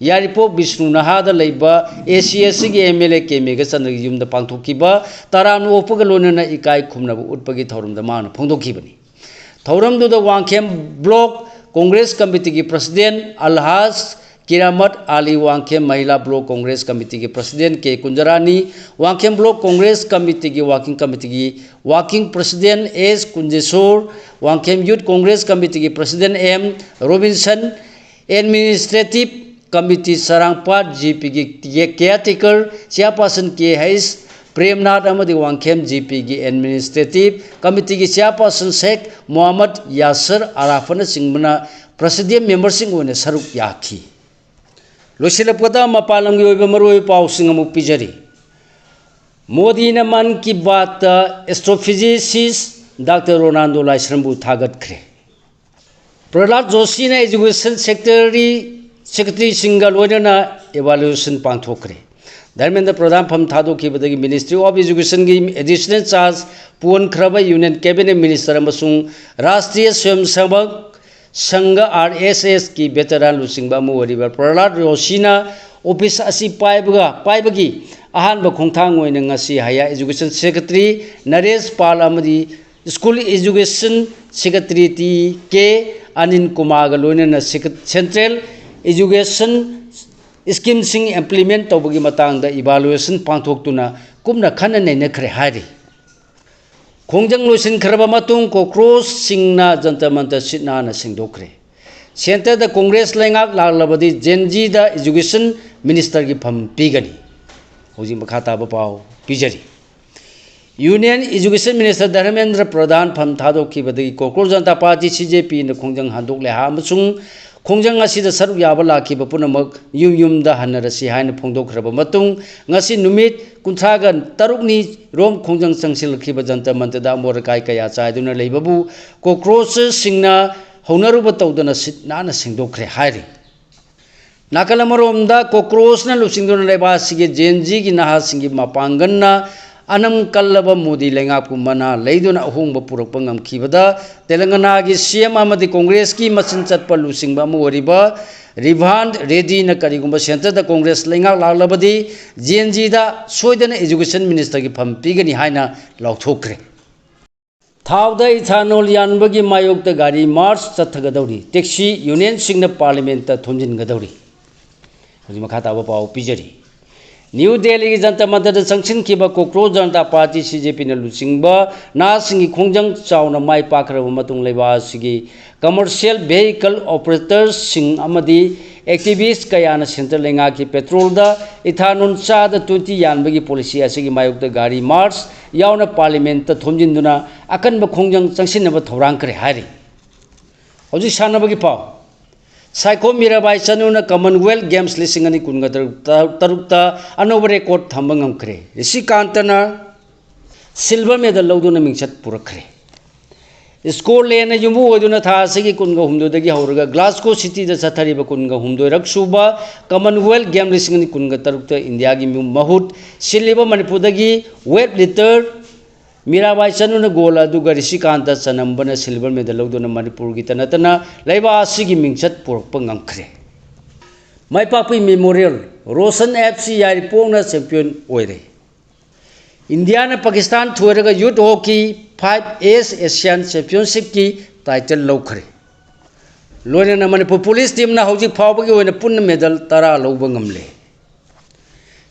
ꯌꯥꯏꯔꯤꯄꯣꯛ ꯕꯤꯁꯅꯨ ꯅꯍꯥꯗ ꯂꯩꯕ ꯑꯦ ꯁꯤ ꯑꯦꯁ ꯁꯤꯒꯤ ꯑꯦꯝ ꯑꯦꯜ ꯑꯦ ꯀꯦ ꯃꯦꯘꯆꯟꯗ꯭ꯔꯒꯤ ꯌꯨꯝꯗ ꯄꯥꯡꯊꯣꯛꯈꯤꯕ ꯇꯔꯥꯝꯅ ꯑꯣꯛꯄꯒ ꯂꯣꯏꯅꯅ ꯏꯀꯥꯏ ꯈꯨꯝꯅꯕ ꯎꯠꯄꯒꯤ ꯊꯧꯔꯝꯗ ꯃꯥꯅ ꯐꯣꯡꯗꯣꯛꯈꯤꯕꯅꯤ꯫ ꯊꯧꯔꯝꯗꯨꯗ ꯋꯥꯡꯈꯦꯝ ꯕ꯭ꯂꯣꯛ ꯀꯣꯡꯒ꯭ꯔꯦꯁ ꯀꯃꯤꯇꯤꯒꯤ president Alhaj Kiramat Ali, Wangkhem Mahila block Congress ꯀꯃꯤꯇꯤꯒꯤ president K Kunjarani, Wangkhem block Congress ꯀꯃꯤꯇꯤꯒꯤ ꯋꯥꯔꯀꯤꯡ ꯀꯃꯤꯇꯤꯒꯤ working president S Kunjeshwar, Wangkhem youth Congress ꯀꯃꯤꯇꯤꯒꯤ president M Robinson, administrative Committee Charangpat G P ꯒꯤ caretaker chairperson K H Premnath ꯑꯃꯗꯤ ꯋꯥꯡꯈꯦꯝ G P ꯒꯤ administrative committee ꯒꯤ chairperson ꯁꯦꯈ Mohammad ꯌꯥꯁꯔ ꯑꯔꯥꯐꯠꯅꯆꯤꯡꯕꯅ president member ꯁꯤꯡ ꯑꯣꯏꯅ ꯁꯔꯨꯛ ꯌꯥꯈꯤ꯫ ꯂꯣꯏꯁꯤꯜꯂꯛꯄꯗ ꯃꯄꯥꯟ ꯂꯝꯒꯤ ꯑꯣꯏꯕ ꯃꯔꯨꯑꯣꯏꯕ ꯄꯥꯎꯁꯤꯡ ꯑꯃꯨꯛ ꯄꯤꯖꯔꯤ꯫ ꯃꯣꯗꯤꯅ ꯃꯟ ꯀꯤ ꯕꯥꯠꯇ astrophysicist ꯗꯥꯛꯇꯔ ꯔꯣꯅꯥꯜꯗꯣ ꯂꯥꯏꯁ꯭ꯔꯝꯕꯨ ꯊꯥꯒꯠꯈ꯭ꯔꯦ꯫ ꯄ꯭ꯔꯍꯂꯥꯗ ꯖꯣꯁꯤꯅ education secretary, secretary ꯁꯤꯡꯒ ꯂꯣꯏꯅꯅ evaluation ꯄꯥꯡꯊꯣꯛꯈ꯭ꯔꯦ꯫ ꯙꯔꯃꯦꯟꯗ꯭ꯔ ꯄ꯭ꯔꯙꯥꯟ ꯐꯝ ꯊꯥꯗꯣꯛꯈꯤꯕꯗꯒꯤ Ministry of Education ꯒꯤ additional charge ꯄꯨꯍꯟꯈ꯭ꯔꯕ Union Cabinet Minister ꯑꯃꯁꯨꯡ ꯔꯥꯁꯇ꯭ꯔꯤꯌ ꯁ꯭ꯋꯌꯝꯁꯦꯕꯛ ꯁꯪꯘ, R S S ꯀꯤ veteran ꯂꯨꯆꯤꯡꯕ ꯑꯃ ꯑꯣꯏꯔꯤꯕ ꯄ꯭ꯔꯍꯂꯥꯗ ꯖꯣꯁꯤꯅ office ꯑꯁꯤ ꯄꯥꯏꯕꯒ, ꯄꯥꯏꯕꯒꯤ ꯑꯍꯥꯟꯕ ꯈꯣꯡꯊꯥꯡ ꯑꯣꯏꯅ ꯉꯁꯤ Higher Education Secretary ꯅꯔꯦꯁ ꯄꯥꯜ ꯑꯃꯗꯤ School Education Secretary T K Anil ꯀꯨꯃꯥꯔꯒ ꯂꯣꯏꯅꯅ secret-, Central Education scheme ꯁꯤꯡ implement ꯇꯧꯕꯒꯤ ꯃꯇꯥꯡꯗ evaluation ꯄꯥꯡꯊꯣꯛꯇꯨꯅ ꯀꯨꯞꯅ ꯈꯟꯅ ꯅꯩꯅꯈ꯭ꯔꯦ ꯍꯥꯏꯔꯤ꯫ ꯈꯣꯡꯖꯪ ꯂꯣꯏꯁꯤꯟꯈ꯭ꯔꯕ ꯃꯇꯨꯡ ꯀꯣꯀ꯭ꯔꯣꯁꯁꯤꯡꯅ ꯖꯟꯇꯔ ꯃꯟꯇꯔ ꯁꯤꯠ ꯅꯥꯟꯅ ꯁꯦꯡꯗꯣꯛꯈ꯭ꯔꯦ꯫ Centre ꯗ Congress ꯂꯩꯉꯥꯛ ꯂꯥꯛꯂꯕꯗꯤ Gen Z ꯗ education minister ꯒꯤ ꯐꯝ ꯄꯤꯒꯅꯤ꯫ ꯍꯧꯖꯤꯛ ꯃꯈꯥ ꯇꯥꯕ ꯄꯥꯎ ꯄꯤꯖꯔꯤ꯫ Union Education Minister ꯙꯔꯃꯦꯟꯗ꯭ꯔ ꯄ꯭ꯔꯙꯥꯟ ꯐꯝ ꯊꯥꯗꯣꯛꯈꯤꯕꯗꯒꯤ ꯀꯣꯀ꯭ꯔꯣꯁ Janata party, C J P ꯅ ꯈꯣꯡꯖꯪ ꯍꯟꯗꯣꯛꯂꯦ ꯍꯥꯏ ꯑꯃꯁꯨꯡ ꯈꯣꯡꯖꯪ ꯑꯁꯤꯗ ꯁꯔꯨꯛ ꯌꯥꯕ ꯂꯥꯛꯈꯤꯕ ꯄꯨꯝꯅꯃꯛ ꯌꯨꯝ ꯌꯨꯝꯗ ꯍꯟꯅꯔꯁꯤ ꯍꯥꯏꯅ ꯐꯣꯡꯗꯣꯛꯈ꯭ꯔꯕ ꯃꯇꯨꯡ, ꯉꯁꯤ ꯅꯨꯃꯤꯠ ꯀꯨꯟꯊ꯭ꯔꯥꯒ ꯇꯔꯨꯛꯅꯤ ꯔꯣꯝ ꯈꯣꯡꯖꯪ ꯆꯪꯁꯤꯜꯂꯛꯈꯤꯕ ꯖꯟꯇꯔ ꯃꯟꯇꯔꯗ ꯑꯃꯣꯠ ꯑꯀꯥꯏ ꯀꯌꯥ ꯆꯥꯏꯗꯨꯅ ꯂꯩꯕꯕꯨ ꯀꯣꯀ꯭ꯔꯣꯁꯁꯤꯡꯅ ꯍꯧꯅꯔꯨꯕ ꯇꯧꯗꯅ ꯁꯤꯠ ꯅꯥꯟꯅ ꯁꯦꯡꯗꯣꯛꯈ꯭ꯔꯦ ꯍꯥꯏꯔꯤ꯫ ꯅꯥꯀꯜ ꯑꯃꯔꯣꯝꯗ ꯀꯣꯀ꯭ꯔꯣꯁꯅ ꯂꯨꯆꯤꯡꯗꯨꯅ ꯂꯩꯕꯥꯛ ꯑꯁꯤꯒꯤ Gen Z ꯒꯤ ꯅꯍꯥꯁꯤꯡꯒꯤ ꯃꯄꯥꯡꯒꯜꯅ ꯑꯅꯝ ꯀꯜꯂꯕ ꯃꯣꯗꯤ ꯂꯩꯉꯥꯛꯄꯨ ꯃꯅꯥ ꯂꯩꯗꯨꯅ ꯑꯍꯣꯡꯕ ꯄꯨꯔꯛꯄ ꯉꯝꯈꯤꯕꯗ ꯇꯦꯂꯪꯒꯅꯥꯒꯤ C M ꯑꯃꯗꯤ ꯀꯣꯡꯒ꯭ꯔꯦꯁꯀꯤ ꯃꯆꯤꯟ ꯆꯠꯄ ꯂꯨꯆꯤꯡꯕ ꯑꯃ ꯑꯣꯏꯔꯤꯕ ꯔꯤꯚꯥꯟ ꯔꯦꯗꯤꯅ ꯀꯔꯤꯒꯨꯝꯕ Centre ꯗ Congress ꯂꯩꯉꯥꯛ ꯂꯥꯛꯂꯕꯗꯤ Gen Z ꯗ ꯁꯣꯏꯗꯅ education minister ꯒꯤ ꯐꯝ ꯄꯤꯒꯅꯤ ꯍꯥꯏꯅ ꯂꯥꯎꯊꯣꯛꯈ꯭ꯔꯦ꯫ ꯊꯥꯎꯗ ethanol ꯌꯥꯟꯕꯒꯤ ꯃꯥꯌꯣꯛꯇ ꯒꯥꯔꯤ march ꯆꯠꯊꯒꯗꯧꯔꯤ꯫ Taxi union ꯁꯤꯡꯅ parliament ꯇ ꯊꯣꯝꯖꯤꯟꯒꯗꯧꯔꯤ꯫ ꯍꯧꯖꯤꯛ ꯃꯈꯥ ꯇꯥꯕ ꯄꯥꯎ ꯄꯤꯖꯔꯤ꯫ ꯅ꯭ꯌꯨ ꯗꯦꯜꯂꯤꯒꯤ ꯖꯟꯇꯔ ꯃꯟꯇꯔꯗ ꯆꯪꯁꯤꯟꯈꯤꯕ ꯀꯣꯀ꯭ꯔꯣꯁ ꯖꯅꯇꯥ ꯄꯥꯔꯇꯤ, ꯁꯤ ꯖꯦ ꯄꯤꯅ ꯂꯨꯆꯤꯡꯕ ꯅꯍꯥꯁꯤꯡꯒꯤ ꯈꯣꯡꯖꯪ ꯆꯥꯎꯅ ꯃꯥꯏ ꯄꯥꯛꯈ꯭ꯔꯕ ꯃꯇꯨꯡ, ꯂꯩꯕꯥꯛ ꯑꯁꯤꯒꯤ commercial vehicle operators ꯁꯤꯡ ꯑꯃꯗꯤ activist ꯀꯌꯥꯅ central ꯂꯩꯉꯥꯛꯀꯤ petrol ꯗ ethanol ꯆꯥꯗ twenty ꯌꯥꯟꯕꯒꯤ policy ꯑꯁꯤꯒꯤ ꯃꯥꯌꯣꯛꯇ ꯒꯥꯔꯤ march ꯌꯥꯎꯅ parliament ꯇ ꯊꯣꯝꯖꯤꯟꯗꯨꯅ ꯑꯀꯟꯕ ꯈꯣꯡꯖꯪ ꯆꯪꯁꯤꯟꯅꯕ ꯊꯧꯔꯥꯡꯈ꯭ꯔꯦ ꯍꯥꯏꯔꯤ꯫ ꯍꯧꯖꯤꯛ ꯁꯥꯟꯅꯕꯒꯤ ꯄꯥꯎ꯫ ꯁꯥꯏꯈꯣꯝ ꯃꯤꯔꯥꯕꯥꯏ ꯆꯅꯨꯅ Commonwealth Games ꯂꯤꯁꯤꯡ ꯑꯅꯤ ꯀꯨꯟꯒ ꯇꯔꯨꯛ, ꯇꯔꯨꯛꯇ ꯑꯅꯧꯕ record ꯊꯝꯕ ꯉꯝꯈ꯭ꯔꯦ꯫ ꯔꯤꯁꯤꯀꯥꯟꯇꯅ silver medal ꯂꯧꯗꯨꯅ ꯃꯤꯡꯆꯠ ꯄꯨꯔꯛꯈ꯭ꯔꯦ꯫ ꯁ꯭ꯀꯣꯠꯂꯦꯟꯅ ꯌꯨꯝꯕꯨ ꯑꯣꯏꯗꯨꯅ ꯊꯥ ꯑꯁꯤꯒꯤ ꯀꯨꯟꯒ ꯍꯨꯝꯗꯣꯏꯗꯒꯤ ꯍꯧꯔꯒ ꯒ꯭ꯂꯥꯁꯒꯣ ꯁꯤꯇꯤꯗ ꯆꯠꯊꯔꯤꯕ ꯀꯨꯟꯒ ꯍꯨꯝꯗꯣꯏꯔꯛ ꯁꯨꯕ Commonwealth Game ꯂꯤꯁꯤꯡ ꯑꯅꯤ ꯀꯨꯟꯒ ꯇꯔꯨꯛꯇ ꯏꯟꯗꯤꯌꯥꯒꯤ ꯃꯍꯨꯠ ꯁꯤꯜꯂꯤꯕ ꯃꯅꯤꯄꯨꯔꯗꯒꯤ weight lifter ꯃꯤꯔꯥꯕꯥꯏ ꯆꯅꯨꯅ gold ꯑꯗꯨꯒ ꯔꯤꯁꯤꯀꯥꯟꯇ ꯆꯅꯝꯕꯅ silver medal ꯂꯧꯗꯨꯅ ꯃꯅꯤꯄꯨꯔꯒꯤꯇ ꯅꯠꯇꯅ ꯂꯩꯕꯥꯛ ꯑꯁꯤꯒꯤ ꯃꯤꯡꯆꯠ ꯄꯨꯔꯛꯄ ꯉꯝꯈ꯭ꯔꯦ꯫ ꯃꯥꯏꯄꯥꯛꯄꯤ Memorial, Roshan F C ꯌꯥꯏꯔꯤꯄꯣꯛꯅ champion ꯑꯣꯏꯔꯦ꯫ ꯏꯟꯗꯤꯌꯥꯅ Pakistan ꯊꯣꯏꯔꯒ youth hockey five A's Asian Championship ꯀꯤ title ꯂꯧꯈ꯭ꯔꯦ꯫ ꯂꯣꯏꯅꯅ ꯃꯅꯤꯄꯨꯔ police team ꯅ ꯍꯧꯖꯤꯛ ꯐꯥꯎꯕꯒꯤ ꯑꯣꯏꯅ ꯄꯨꯟꯅ medal ꯇꯔꯥ ꯂꯧꯕ ꯉꯝꯂꯦ꯫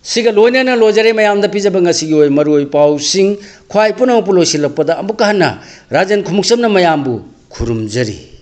ꯁꯤꯒ ꯂꯣꯏꯅꯅ ꯂꯣꯏꯖꯔꯦ ꯃꯌꯥꯝꯗ ꯄꯤꯖꯕ ꯉꯁꯤꯒꯤ ꯑꯣꯏꯕ ꯃꯔꯨꯑꯣꯏꯕ ꯄꯥꯎꯁꯤꯡ꯫ ꯈ꯭ꯋꯥꯏ ꯄꯨꯝꯅꯃꯛꯄꯨ ꯂꯣꯏꯁꯤꯜꯂꯛꯄꯗ ꯑꯃꯨꯛꯀ ꯍꯟꯅ ꯔꯥꯖꯦꯟ ꯈꯨꯃꯨꯛꯆꯝꯅ ꯃꯌꯥꯝꯕꯨ ꯈꯨꯔꯨꯝꯖꯔꯤ꯫